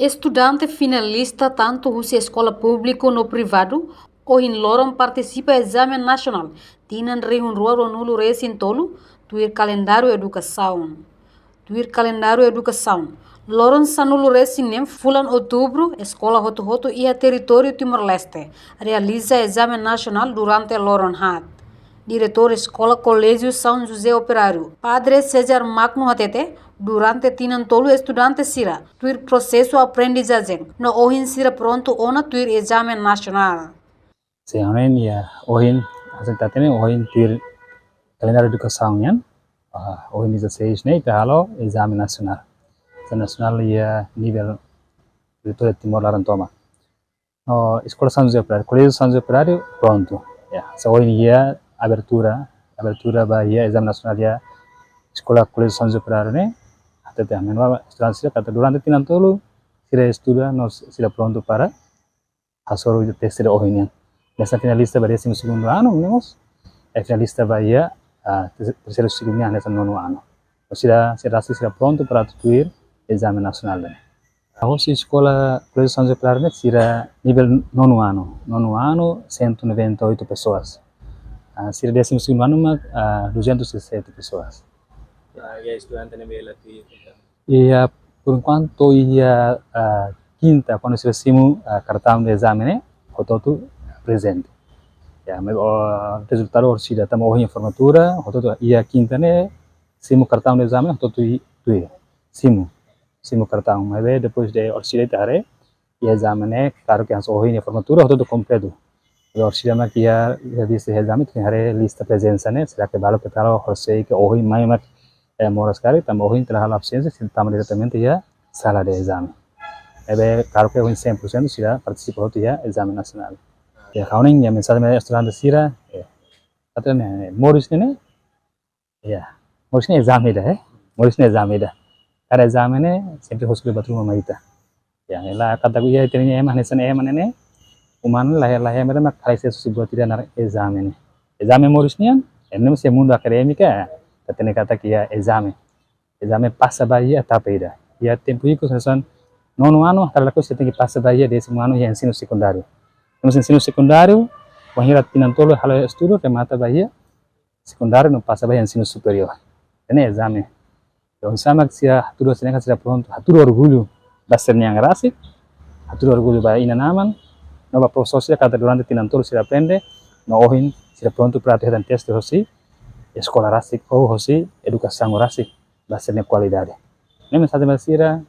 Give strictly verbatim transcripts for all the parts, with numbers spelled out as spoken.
Estudante finalista tantu husi eskola públiku no privadu ohin loron partisipa ezame nasionál tinan rihun rua ruanulu resin tolu, tuir kalendáriu edukasaun. Tuir kalendáriu edukasaun, loron sanulu resin neen fulan Outubru, eskola hotu-hotu iha territóriu Timor-Leste realiza ezame nasionál durante loron haat. Diretór Eskola Koléjiu São José Operáriu, Padre César Magno hatete, durante tinan tolu estudante sira tuir prosesu aprendizajen no ohin sira prontu ona tuir ezame nasionál. Sin, ohin, ya, ohin, hanesan ita hatene, ohin tuir kalendáriu edukasaun nian, ah, ohin dia seis ne'e ita halo ezame nasionál. Ezame nasionál iha nivel territóriu Timor laran tomak. No, Eskola São José Operáriu, Koléjiu São José Operáriu, prontu. Ya, hanesan ohin iha abertura, abertura ba iha ezame nasionál iha Eskola Koléjiu São José Operáriu ne'e, hatete, menua estudante sira katak durante tinan tolu, sira estuda, no sira prontu para hasoru teste ida ohin nian. Hanesan finalista ba décimo segundo ano, no mós, eh, finalista ba iha, ah, terse-, terceiro ciclo nian, hanesan nono ano. No sira, sira rasik sira prontu para atu tuir ezame nasionál ne'e. Hosi eskola Koléjiu São José Operáriu ne'e sira nivel nono ano, nono ano, cento e noventa e oito pessoas. Ah, sira décimo segundo ano mak, ah, duzentos e sete pessoas. Ah, ya, estudante ne'ebé la tuir. Iha, por enquanto, iha, ah, kinta, kuandu sira simu, ah, kartaun de ezame ne'e, hotu-hotu prezente. Ya, maibé, oh, rezultadu orsida tanba ohin formatura, hotu-hotu iha kinta ne'e, simu kartaun de ezame, hotu-hotu i-, tuir. Simu, simu kartaun. Maibé, depois de orsida ita haree, iha ezame ne'e, klaru ke hanesan ohin iha formatura, hotu-hotu kompletu. Maibé orsida mak iha, iha lista ezame, tenke haree lista prezensa ne'e, será ke balu ke talo, horisehik ohin mai mak, eh, moras karik, tanba ohin ita la halo absensia, sira tama diretamente iha sala de ezame. Maibé, klaru ke ohin cem por cento sira partisipa hotu iha ezame nasionál. Ya, ha'u-nia mensajen ba estudante sira, eh, atu ne'e, moris ne'e, ya, moris ne'e ezame ida, eh. Moris ne'e ezame ida. Kada ezame ne'e sempre husu ba tuir uma ita. Ya, ela katak iha ita-nia ema, hanesan ema ne'e ne'e. Uma ne'e lahir, lahir mera mak kala ses husi buat ida naran ezame ne'e. Ezame moris nian, ema ne'e mós iha mundu akadémika, ita hatene katak iha ezame. Ezame pasa ba iha etapa ida. Iha tempu ikus hanesan nono ano, hakarak lakohi sira tenke pasa ba iha décimo ano iha ensinu sekundáriu. Temos ensinu sekundáriu, wainhira tinan tolu halo estudu, remata ba iha sekundáriu no pasa ba iha ensinu superiór. Ne'e ezame. Entaun, oinsá mak sira hatudu, sira ne'e kan sira prontu, hatudu orgullu ba sira-nia an rasik, hatudu orgullu ba inan-aman, no ba profesór sira katak durante tinan tolu sira aprende, no ohin sira prontu para atu hetan teste hosi eskola rasik, ou hosi edukasaun rasik, ba sira-nia kualidade. Ne'e mensajen ba sira,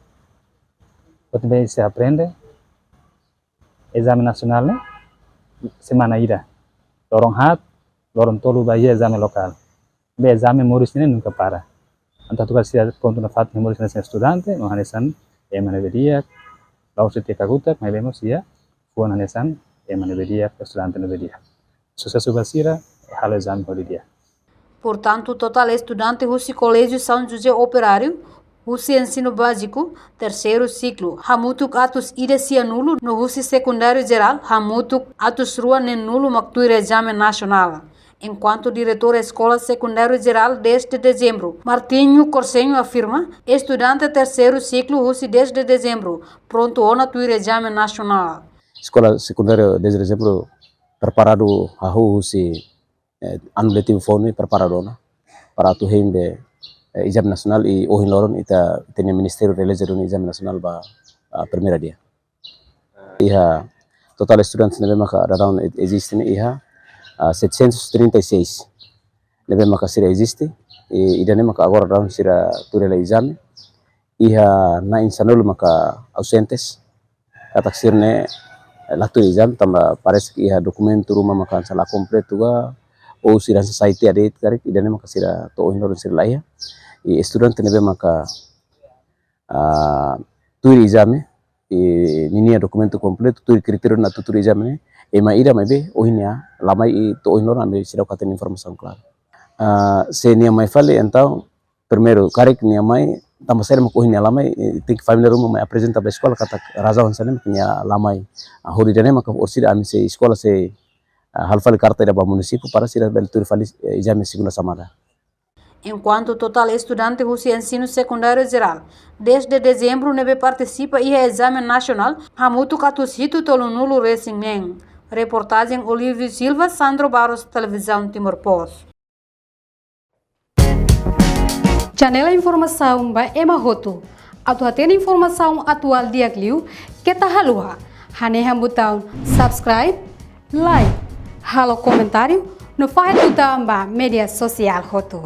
buat ne'ebé sira aprende, ezame nasionál ne'e semana ida. Loron haat, loron tolu ba iha ezame lokál. Maibé ezame moris ne'e nunka para. Entaun atu katak sira prontu nafatin moris hanesan estudante, no hanesan ema ne'ebé di'ak, la'ós de'it kakutak, maibé mós iha fuan hanesan ema ne'ebé di'ak, estudante ne'ebé di'ak. Susesu ba sira, halo ezame ho di'ak. Portantu, totál estudante husi Koléjiu São José Operáriu, husi ensinu báziku, terseiru siklu, hamutuk atus ida sianulu, no husi sekundáriu jerál, hamutuk atus rua neenulu mak tuir ezame nasionál. Enkuantu diretór Eskola Sekundáriu Jerál dez de Dezembro, Martinho Corsenho afirma, estudante terseiru siklu husi dez de Dezembro, prontu ona tuir ezame nasionál. Eskola Sekundáriu dez de Dezembro preparadu hahú husi, eh, ano letivu foun ne'e preparadu ona para atu hein be, eh, ezame nasionál i ohin loron ita, ita-nia ministériu realiza duni ezame nasionál ba, ah, primeira dia. Iha totál estudantes ne'ebé maka daudaun e-, eziste ne'e iha, ah, setecentos e trinta e seis ne'ebé maka sira eziste, i ida-ne'e maka agora daudaun sira tuir hela ezame. Iha na'in sanulu maka ausentes, katak sira-ne'e, eh, la tuir ezame, tanba parese ke iha dokumentu ruma maka hanesan la kompletu ka, ou sira hanesan sai tiha de'it karik, ida-ne'e maka sira to'o ohin loron sira la iha. I estudante ne'ebé maka, ah, tuir ezame, i ninia dokumentu kompletu, tuir kritériu atu tuir ezame ne'e, ema ida maibé ohin nia la mai i to'o ohin loron ami seidauk hatene informasaun klaru. Ah, se nia mai fali entaun, primeiru, karik nia mai, tanba saida mak ohin nia la mai, eh, tenke família ruma mai aprezenta ba eskola katak razaun hanesan ne'e mak nia la mai. Ah, hodi ida-ne'e maka orsida ami sei eskola sei, ah, halo fali karta ida ba munisípiu para sira bele tuir fali, eh, ezame segunda chamada. Enkuantu totál estudante husi ensinu sekundáriu jerál dezde dezembru ne'ebé partisipa iha ezame nasionál hamutuk atus hitu tolunulu resin neen. Reportajen Olívio Silva, Sandro Barros, Televizaun Timor Post. Janela informasaun ba ema hotu. Atu hatene informasaun atuál di'ak liu, keta haluha hanehan butaun subscribe, like, halo komentáriu no fahe tutan ba média sosiál hotu.